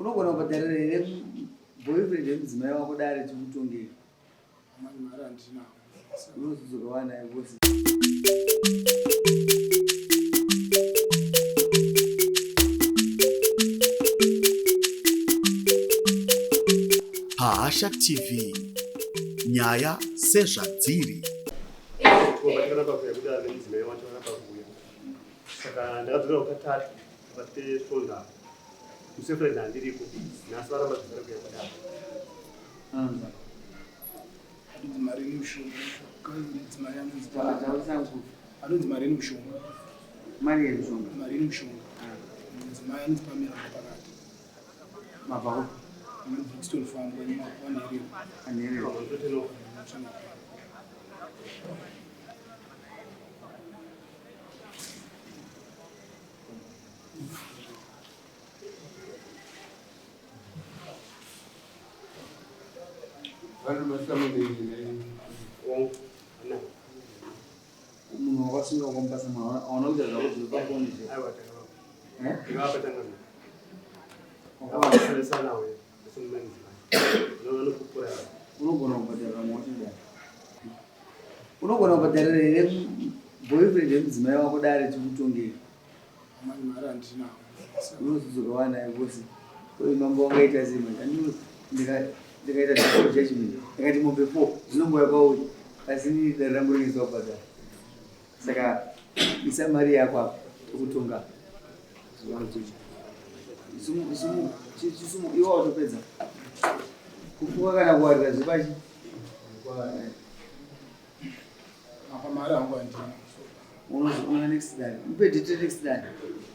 Unogona kubhadharira here boyfriend yemudzimai wako dare tikutongei? Mari handina. Unozodzoka wanayo bosi. Pahasha TV, nyaya sezvadziri. Vakaramba kuuya kudare nemudzimai wacho vakaramba kuuya. Saka ndakadzokera katatu pakati pesvondo apa. Musi weFriday handiripo. Nhasi varamba zvekare kuuya kudare. Anonzi Marini Mushonga. Mudzimai anonzi Marini Mushonga. Marini Mushonga. Marini Mushonga. Mudzimai anonzi Pamela Pakati. Mabva kupi? Brixton Farm kwaNherero. Nherero. Munhu wakasunga wakamubasa mwana aona kuita zvako zviri pafoni zve. Unogona kubhadharira mwana wacho dare. Unogona kubhadharira here boyfriend yemudzimai wako dare tikutongei? Mari handina. Unozodzoka wanayo bosi. Uyu mambo wangaita sei manje? Ndikaita default judgment. Ndikati mombe 4 dzinongouya kwauri. Asi inini dare rangu rinenge kubhadhara. Saka isa mari yako apa tokutonga. Chisumu iwe watopedza. Kufuka kana kuwarira zvepachi. Apa mari hangu handina. Unozoona next dare. Mupe date next dare.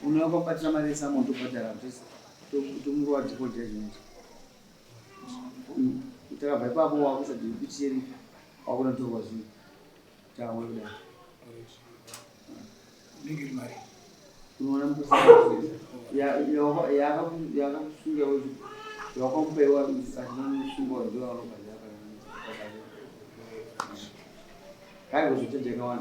Unouya kwabatira mari yesamo tobhadhara tomurova default judgment. Takabva ipapo wakuisa deputy sheriff wakunotorwa zvinhu. Tawe kudai. Inenge iri mari. Unoona mupurisa yakakusunga yawakamupa iwe asina musungwa ndio anobhadhara. Kai kuzochaja yakawanda.